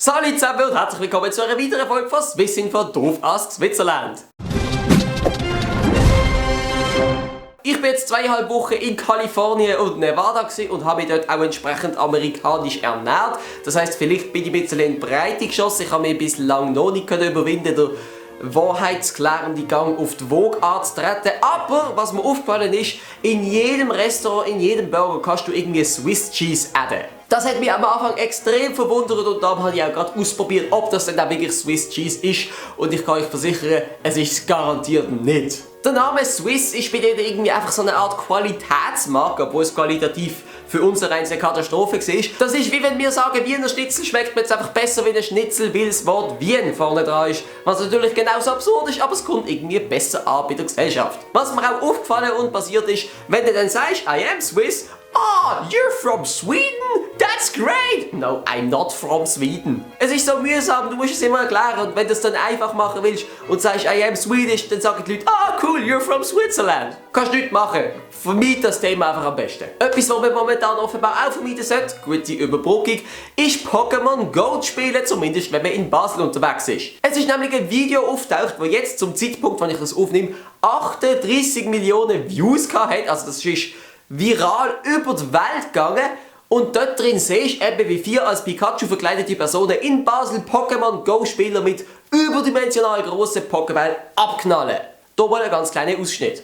Salut zusammen und herzlich willkommen zu einer weiteren Folge von Swissinfo Doof aus Switzerland. Ich bin jetzt 2,5 Wochen in Kalifornien und Nevada und habe mich dort auch entsprechend amerikanisch ernährt. Das heisst, vielleicht bin ich ein bisschen in die Breite geschossen. Ich habe mich bislang noch nicht überwinden können, den wahrheitsklärenden Gang auf die Waage anzutreten. Aber was mir aufgefallen ist, in jedem Restaurant, in jedem Burger kannst du irgendwie Swiss Cheese adden. Das hat mich am Anfang extrem verwundert und darum habe ich auch gerade ausprobiert, ob das denn auch wirklich Swiss Cheese ist. Und ich kann euch versichern, es ist es garantiert nicht. Der Name Swiss ist bei denen irgendwie einfach so eine Art Qualitätsmarke, obwohl es qualitativ für uns eine einzige Katastrophe war. Das ist wie wenn wir sagen, Wiener Schnitzel schmeckt mir jetzt einfach besser wie ein Schnitzel, weil das Wort Wien vorne dran ist. Was natürlich genauso absurd ist, aber es kommt irgendwie besser an bei der Gesellschaft. Was mir auch aufgefallen und passiert ist, wenn du dann sagst, I am Swiss, oh, you're from Sweden? That's great! No, I'm not from Sweden. Es ist so mühsam, du musst es immer erklären und wenn du es dann einfach machen willst und sagst, I am Swedish, dann sagen die Leute, ah cool, you're from Switzerland. Kannst du nichts machen. Vermeid das Thema einfach am besten. Etwas, was man momentan offenbar auch vermeiden sollte, gute Überbrückung, ist Pokémon Go zu spielen, zumindest wenn man in Basel unterwegs ist. Es ist nämlich ein Video auftaucht, das jetzt zum Zeitpunkt, wenn ich das aufnehme, 38 Millionen Views hat. Also das ist viral über die Welt gegangen. Und dort drin siehst du eben, wie 4 als Pikachu verkleidete Personen in Basel Pokémon Go Spieler mit überdimensional grossen Pokéball abknallen. Hier mal ein ganz kleiner Ausschnitt.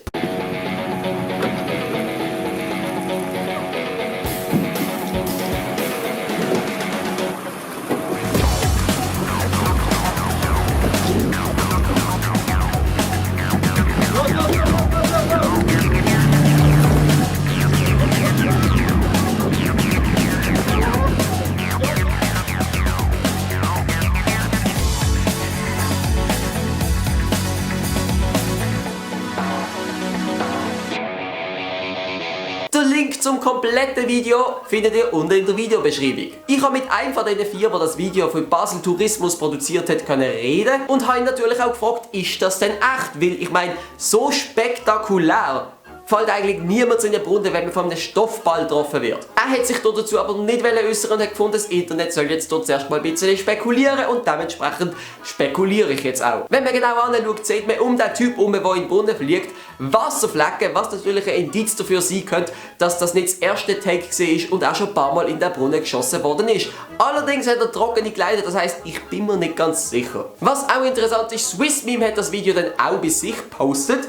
Den Link zum kompletten Video findet ihr unten in der Videobeschreibung. Ich habe mit einem von den 4, der das Video für Basel Tourismus produziert hat, reden und habe ihn natürlich auch gefragt, ist das denn echt? Weil ich meine, so spektakulär fällt eigentlich niemand in den Brunnen, wenn man von einem Stoffball getroffen wird. Er hat sich dazu aber nicht äußern und hat gefunden, das Internet soll jetzt dort zuerst mal ein bisschen spekulieren und dementsprechend spekuliere ich jetzt auch. Wenn man genau anschaut, sieht man um den Typ herum, der in den Brunnen fliegt, Wasserflecken, was natürlich ein Indiz dafür sein könnte, dass das nicht das erste Take war und auch schon ein paar Mal in den Brunnen geschossen worden ist. Allerdings hat er trockene Kleider, das heisst, ich bin mir nicht ganz sicher. Was auch interessant ist, SwissMeme hat das Video dann auch bei sich gepostet.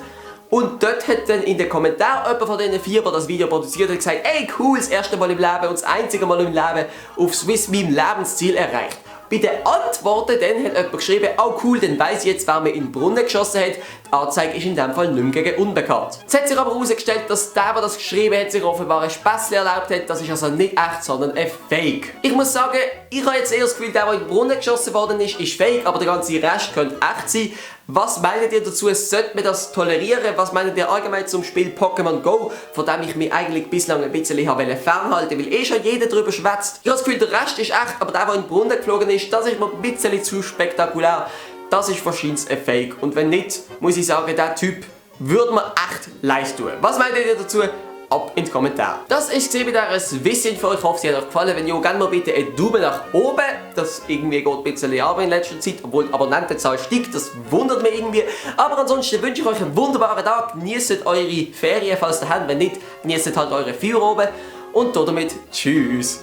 Und dort hat dann in den Kommentaren jemand von diesen 4, der das Video produziert hat, gesagt, ey cool, das erste Mal im Leben und das einzige Mal im Leben auf SwissMeme Lebensziel erreicht. Bei den Antworten dann hat jemand geschrieben, oh cool, dann weiss ich jetzt, wer mir in den Brunnen geschossen hat. Die Anzeige ist in dem Fall nicht mehr gegen unbekannt. Es hat sich aber herausgestellt, dass der das geschrieben hat, sich offenbar ein Späßchen erlaubt hat. Das ist also nicht echt, sondern ein Fake. Ich muss sagen, ich habe jetzt eher das Gefühl, der in den Brunnen geschossen worden ist fake, aber der ganze Rest könnte echt sein. Was meint ihr dazu? Sollte man das tolerieren? Was meint ihr allgemein zum Spiel Pokémon Go, von dem ich mich eigentlich bislang ein bisschen fernhalten wollte, weil schon jeder darüber schwätzt. Ich habe das Gefühl, der Rest ist echt, aber der in den Brunnen geflogen ist, das ist mir ein bisschen zu spektakulär. Das ist wahrscheinlich ein Fake. Und wenn nicht, muss ich sagen, der Typ würde mir echt leid tun. Was meint ihr dazu? Ab in die Kommentare. Das war es bei dieser Swissinfo. Ich hoffe, sie hat euch gefallen. Wenn ja, gerne mal bitte einen Daumen nach oben. Das irgendwie geht ein bisschen ab in letzter Zeit, obwohl die Abonnentenzahl steigt. Das wundert mich irgendwie. Aber ansonsten wünsche ich euch einen wunderbaren Tag. Genießt eure Ferien, falls ihr habt. Wenn nicht, genießt halt eure Feuer oben. Und damit tschüss.